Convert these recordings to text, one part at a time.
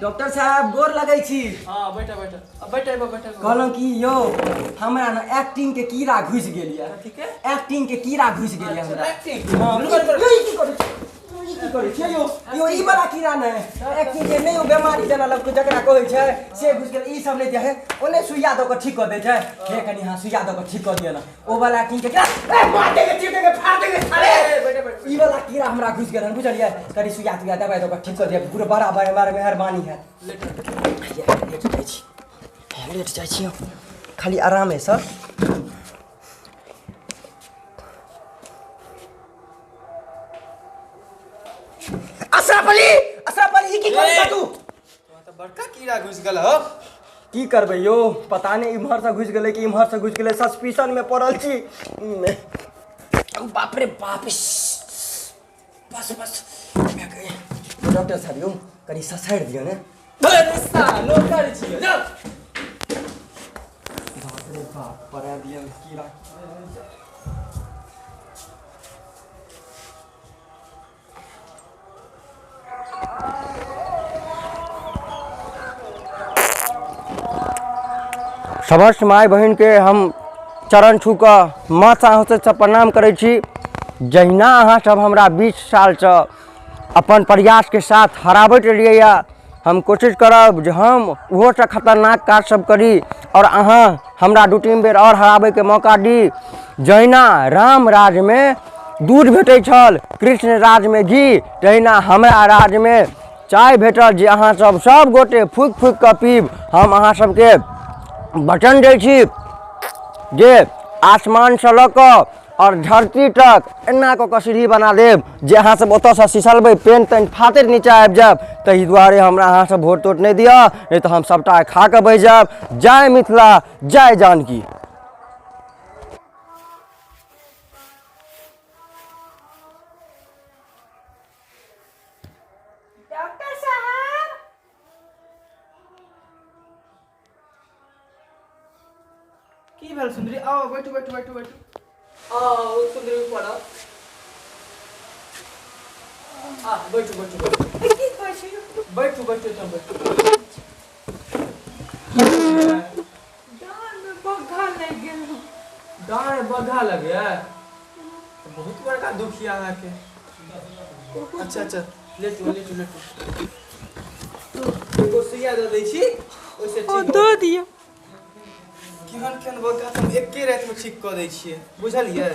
Doctor साहब गोर लगै छी। हाँ, बैठा बैठा, अब बैठा, बैठा बैठा। कहलहुँ कि यौ, हमरा ने एक्टिंग के कीड़ा घुसि गेल यऽ। ठीक है। एक्टिंग के कीड़ा घुसि गेल यऽ हमरा। एक्टिंग? हाँ, रुको, रुको। यौ, ई की करै छी? ई की करै छियै यौ? यौ, ई वाला कीड़ा नहि, एक्टिंग के नहि, ओ बेमारी जेना लगतै जकरा कहै छै से घुसि गेल। ई सब नहि दिअ हे, ओने सुइया दऽ कऽ ठीक कऽ दै छै। हे, कनि अहाँ सुइया दऽ कऽ ठीक कऽ दिअ ने ओ वाला एक्टिंग के कीड़ा। ए, मार देंगे, चीर देंगे, फाड़ देंगे साले। ए, बैठो, बैठो। ई वाला कीड़ा हमरा घुसि गेल हन, बुझलियै? कनि सुइया तुइया दवाइ दऽ कऽ ठीक कऽ दिअ गुरु, बड़ा बड़ा बड़ा मेहरबानी हैत। लेट। लेट जाइ छी, लेट जाइ छी हम खाली आरामेसँ। अशरफ अली, अशरफ अली, ई की करै छह तू? तोरा तऽ बड़का कीड़ा घुसि गेल हो। की करबै यौ, पता नहि इम्हरसँ घुसि गेलै कि इम्हरसँ घुसि गेलै, सस्पिशनमे पड़ल छी। बाप रे बाप, इस, बस बस। डॉक्टर साहब यौ, कनि ससारि दिअ ने। अरे सालो, करै छियै जा। बाप रे बाप, पड़ा दिअ कीड़ा। समस्त माय बहिनके हम चरण छू कऽ माथ अहाँसँ प्रणाम करै छी। जहिना अहाँसभ हमरा 20 सालसँ अपन प्रयासके साथ हराबैत एलियैए, हम कोशिश करब जे हम ओहोसँ खतरनाक काज सब करी आओर अहाँ हमरा 2-3 बेर आओर हराबैके मौका दी। जहिना राम राजमे दूध भेटै छल, कृष्ण राजमे घी, तहिना हमरा राजमे चाय भेटल जे अहाँ सब सब गोटे फूकि फूकि कऽ पीब। हम अहाँ सबके वचन दै छी जे आसमानसँ लऽ कऽ आओर धरती तक एना कऽ कऽ सीढ़ी बना देब जे अहाँ सब ओतऽसँ सिसलबै, पेन तेन फाटैत नीचा आबि जायब। ताहि दुआरे हमरा अहाँ सब वोट तोट नहि दिअ, नहि तऽ हम सबटा खा कऽ बहि जायब। जय मिथिला, जय जानकी। डॉक्टर साहब। की भेल सुंदरी? आओ, बैठू बैठू बैठू बैठू। आओ सुंदरी, ऊपर आओ। आ, बैठू बैठू बैठू। की कहै छी? बैठू बैठू, एतऽ बैठू। डाँड़ में बग्घा लागि गेल। डाँड़ में बग्घा लगैया? बहुत बड़का दुख यऽ अहाँके। अच्छा अच्छा, लेटू लेटू लेटू। एगो सुइया दऽ दै छी, ओहिसँ ओ ठीक दऽ दियौ। केहन केहन बग्घा तऽ हम एके रातिमे ठीक कऽ दै छियै, बुझलियै?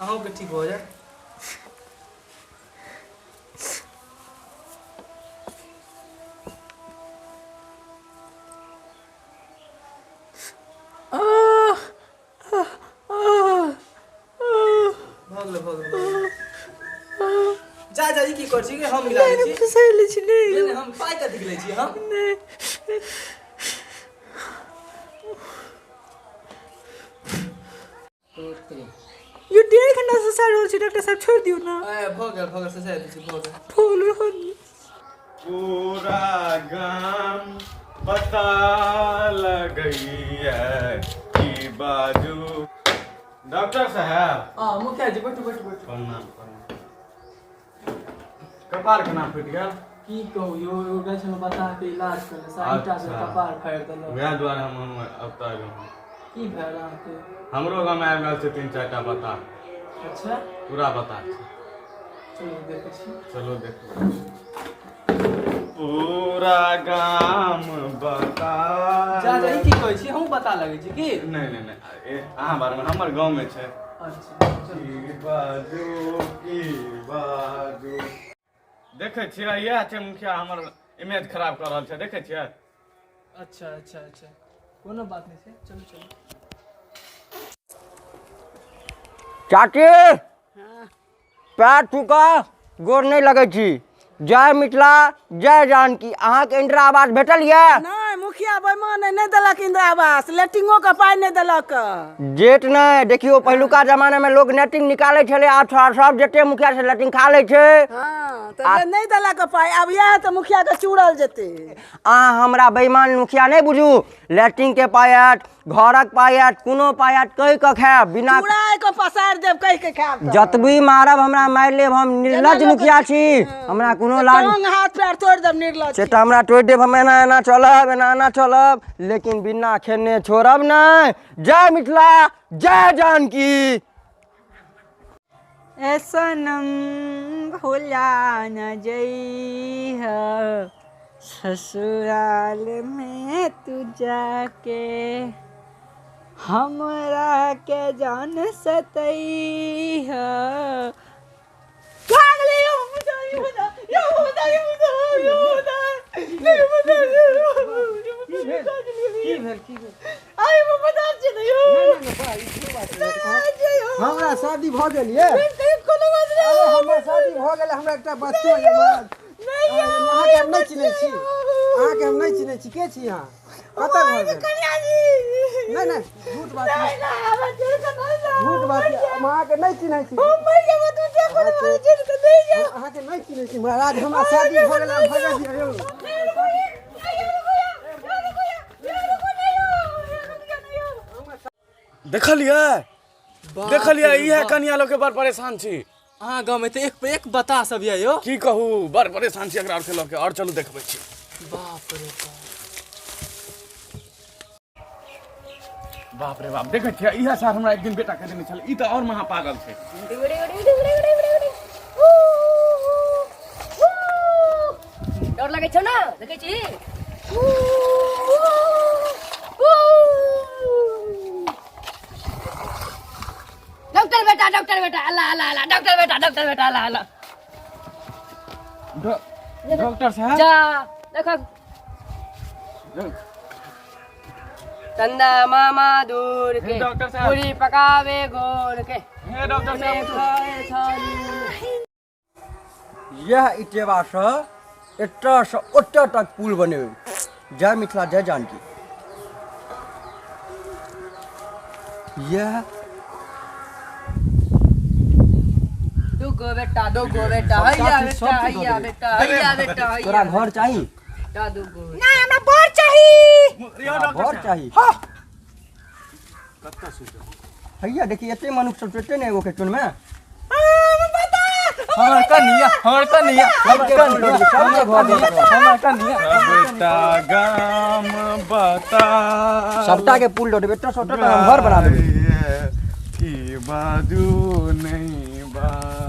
अहूँके ठीक भऽ जायत। भऽ गेलै, भऽ गेलै, भऽ गेलै। जा जा, ई की करै छी? हम मिला दै छी। फसैले छी नहि। नहि नहि, हम पाइ कथी लै छी हम? नहि। यो 1.5 घंटा से सड़ रहल छी डॉक्टर साहब, छोड़ दियौ ना। ए, भऽ गेल, भऽ गेल, ससारि दै छी, भऽ गेल। फूल रहल। पूरा गाम पता लगैया की बाजू डॉक्टर साहब। हाँ मुखिया जी, बैठू बैठू बैठू। प्रणाम प्रणाम। कपार केना फूटि गेल? की कहू यौ, एगो गेल छलहुँ बता के इलाज करे, सारीटा से अच्छा। कपार फाड़ि देलक। वएह दुआरे हम एतऽ एलहुँ। की भेल अहाँके? हमरो गाममे आबि गेल छै 3-4 टा बता। अच्छा। पूरा बता छै। चलू देखै छी। चलो देखो। पूरा गाम बता। जा जा, ई की कहै छी? हमहूँ पता लगै छी की? नहि नहि नहि, अहाँ बारेमे हमर गाँवमे छै। अच्छा, चलू। की बाजू, की बाजू। देखै छियै, इएह छै मुखिया, हमर इमेज खराब कऽ रहल छै, देखै छियै? अच्छा अच्छा अच्छा, कोनो बात नहि छै, चलू चलू। चाची, पैर छू कऽ गोर नहि लगै छी। जय मिथिला, जय जानकी। अहाँके इंदिरा आवास भेटल यऽ? नहि मुखिया। मुखिया बेईमान अइ, नहि देलक इंदिरा आवास, लेट्रिनो के पाइ नहि देलक। जेट नहि, देखियौ पहिलुका जमाना में लोग नेटिंग निकालै छलै, आब सब जते मुखिया से लेटिंग खा लै छै। हँ, तऽ नहि देलक पाइ, आब इएह तऽ मुखिया के चूड़ल जेतै। अहाँ हमरा बेईमान मुखिया नहि बुझू, लैट्रिन के पाइ आयत, घरक पाइ आयत, कोनो पाइ आयत कहि कऽ खायब, बिना चूड़ा के पसारि देब कहि के खायब तऽ। जतबी मारब हमरा मारि लेब, हम निर्लज्ज मुखिया छी, हमरा कोनो लाज। टांग हाथ पैर तोड़ि देब निर्लज्ज। से तऽ हमरा तोड़ि देब, हम एना एना चलब, एना एना चलब, लेकिन बिना खेने छोड़ब नहि। जय मिथिला, जय जानकी। ए सनम भुला न जइह, ससुराल में तू जाके हमरा के जान सतैह। हमरा शादी भऽ गेल ये, अरे हमर शादी भऽ गेल, हमरा एकटा बच्चो ये। अहाँके हम नहि चिन्है छी, अहाँके हम नहि चिन्है छी, के छी अहाँ, कतऽ घर भेल? नहि नहि, झूठ बात ये, झूठ बात ये, हम अहाँके नहि चिन्है छी, हम अहाँके नहि चिन्है छी महाराज, हमरा शादी भऽ गेल, हम भगा दिअ यौ। देखलियै देखलियै, इएह कनिया लोग के बड़ परेशान छी। अहाँ गाँव में तऽ एक पर एक बता सब यऽ यौ। की कहू, बड़ परेशान छी एकरा आरके लऽ के। आओर चलू देखबै छी। बाप रे बाप, बाप रे बाप, देखै छियै इएह सार हमरा एक दिन बेटा कह देने छलै, ई तऽ आओर महा पागल छै। डर लगै छौ ने? देखै छी, डॉक्टर बेटा, डॉक्टर बेटा, अल्लाह अल्लाह अल्लाह, डॉक्टर बेटा, डॉक्टर बेटा, अल्लाह अल्लाह। डॉक्टर साहब जा देखो, चंदा मामा दूर के डॉक्टर साहब। पूरी पकावे गोर के हे डॉक्टर साहब, खाए थाली। यह इटेबासँ एतऽसँ ओतऽ तक पुल बनेबै। जय मिथिला, जय जानकी। यह दू गो बेटा, दू गो बेटा, हैया सब चीज- बेटा, सब चीज हैया दऽ देबै। बेटा, हैया बेटा, हैया तोरा घर चाही? बेटा, दू गो। नहि, हमरा बर चाही। तोरा घर चाही? हैया देखी, एते मनुख सब एते ने एगो के चुनमे। हमर कनिया, हमर कनिया, सबके पुल दऽ देबै, सबके घर दऽ देबै। हमर कनिया। सबटा गाम बता, सबटा के पुल दऽ देबै, एतऽ सँ ओतऽ तक हम घर बना देबै। की बाजू नहि बाजू।